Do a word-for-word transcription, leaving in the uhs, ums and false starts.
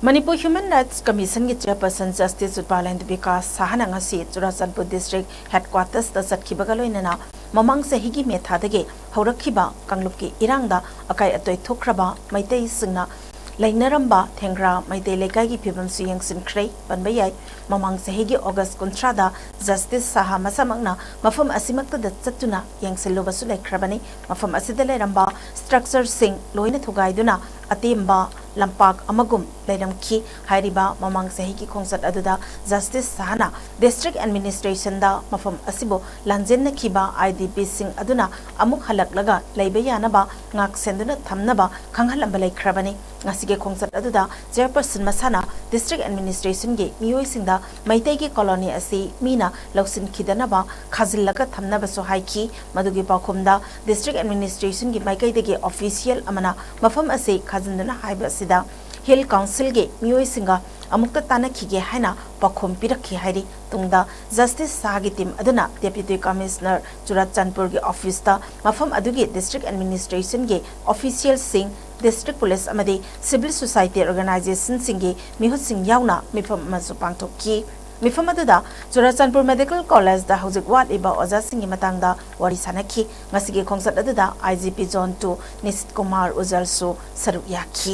Manipur Human Rights Commission ꯒꯤ Chairperson Justice ꯎꯠꯄꯥꯂꯦꯟ Vikas ꯁꯍꯥꯅ ꯉꯁꯤ Churachandpur District Headquarters ꯇ ꯆꯠꯈꯤꯕꯒ ꯂꯣꯏꯅꯅ ꯃꯃꯥꯡ ꯆꯍꯤꯒꯤ May ꯊꯥꯗꯒꯤ ꯍꯧꯔꯛꯈꯤꯕ ꯀꯥꯡꯂꯨꯞꯀꯤ ꯏꯔꯥꯡꯗ ꯑꯀꯥꯏ ꯑꯇꯣꯏ ꯊꯣꯛꯈ꯭ꯔꯕ ꯃꯩꯇꯩꯁꯤꯡꯅ ꯂꯩꯅꯔꯝꯕ ꯊꯦꯡꯒ꯭ꯔꯥ ꯃꯩꯇꯩ ꯂꯩꯀꯥꯏꯒꯤ ꯐꯤꯕꯝꯁꯨ ꯌꯦꯡꯁꯤꯟꯈ꯭ꯔꯦ ꯄꯟꯕ ꯌꯥꯏ꯫ ꯃꯃꯥꯡ ꯆꯍꯤꯒꯤ August ꯀꯨꯟꯊ꯭ꯔꯥꯗ Justice ꯁꯍꯥ ꯃꯁꯥꯃꯛꯅ ꯃꯐꯝ ꯑꯁꯤꯃꯛꯇꯗ ꯆꯠꯇꯨꯅ ꯌꯦꯡꯁꯤꯜꯂꯨꯕꯁꯨ ꯂꯩꯈ꯭ꯔꯕꯅꯤ꯫ ꯃꯐꯝ ꯑꯁꯤꯗ ꯂꯩꯔꯝꯕ structure ꯁꯤꯡ ꯂꯣꯏꯅ ꯊꯨꯒꯥꯏꯗꯨꯅ ꯑꯇꯦꯝꯕ ꯂꯝꯄꯥꯛ ꯑꯃꯒꯨꯝ ꯂꯩꯔꯝꯈꯤ꯫ ꯍꯥꯏꯔꯤꯕ ꯃꯃꯥꯡ ꯆꯍꯤꯒꯤ ꯈꯣꯡꯆꯠ ꯑꯗꯨꯗ Justice ꯁꯍꯥꯅ District Administration ꯗ ꯃꯐꯝ ꯑꯁꯤꯕꯨ ꯂꯥꯟꯖꯦꯟꯅꯈꯤꯕ I D P ꯁꯤꯡ ꯑꯗꯨꯅ ꯑꯃꯨꯛ ꯍꯜꯂꯛꯂꯒ ꯂꯩꯕ ꯌꯥꯅꯕ ꯉꯥꯛ ꯁꯦꯟꯗꯨꯅ ꯊꯝꯅꯕ ꯈꯪꯍꯜꯂꯝꯕ ꯂꯩꯈ꯭ꯔꯕꯅꯤ꯫ ꯉꯁꯤꯒꯤ ꯈꯣꯡꯆꯠ ꯑꯗꯨꯗ Chairperson ꯃꯁꯥꯅ District Administration ꯒꯤ ꯃꯤꯑꯣꯏꯁꯤꯡꯗ ꯃꯩꯇꯩꯒꯤ colony ꯑꯁꯤ ꯃꯤꯅ ꯂꯧꯁꯤꯟꯈꯤꯗꯅꯕ ꯈꯥꯖꯤꯜꯂꯒ ꯊꯝꯅꯕꯁꯨ ꯍꯥꯏꯈꯤ꯫ ꯃꯗꯨꯒꯤ ꯄꯥꯎꯈꯨꯝꯗ District Administration ꯒꯤ ꯃꯥꯏꯀꯩꯗꯒꯤ official ꯑꯃꯅ ꯃꯐꯝ ꯑꯁꯤ ꯈꯥꯖꯤꯟꯗꯨꯅ ꯍꯥꯏꯕ ꯑꯁꯤꯗ Hill Council ꯒꯤ ꯃꯤꯑꯣꯏꯁꯤꯡꯒ ꯑꯃꯨꯛꯇ ꯇꯥꯟꯅꯈꯤꯒꯦ ꯍꯥꯏꯅ ꯄꯥꯎꯈꯨꯝ ꯄꯤꯔꯛꯈꯤ ꯍꯥꯏꯔꯤ꯫ ꯇꯨꯡꯗ Justice ꯁꯍꯥꯒꯤ team ꯑꯗꯨꯅ Deputy Commissioner ꯆꯨꯔꯥꯆꯥꯟꯄꯨꯔꯒꯤ office ꯇ ꯃꯐꯝ ꯑꯗꯨꯒꯤ District Administration ꯒꯤ official ꯁꯤꯡ, District Police ꯑꯃꯗꯤ civil society organization ꯁꯤꯡꯒꯤ ꯃꯤꯍꯨꯠꯁꯤꯡ ꯌꯥꯎꯅ ꯃꯤꯐꯝ ꯑꯃꯁꯨ ꯄꯥꯡꯊꯣꯛꯈꯤ꯫ ꯃꯤꯐꯝ ꯑꯗꯨꯗ ꯆꯨꯔꯥꯆꯥꯟꯄꯨꯔ Medical College ꯗ ꯍꯧꯖꯤꯛ ꯋꯥꯠꯂꯤꯕ ꯑꯣꯖꯥꯁꯤꯡꯒꯤ ꯃꯇꯥꯡꯗ ꯋꯥꯔꯤ ꯁꯥꯅꯈꯤ꯫ ꯉꯁꯤꯒꯤ ꯈꯣꯡꯆꯠ ꯑꯗꯨꯗ I G P Zone two ꯅꯤꯁꯤꯠ Kumar ꯎꯖꯜꯁꯨ ꯁꯔꯨꯛ ꯌꯥꯈꯤ꯫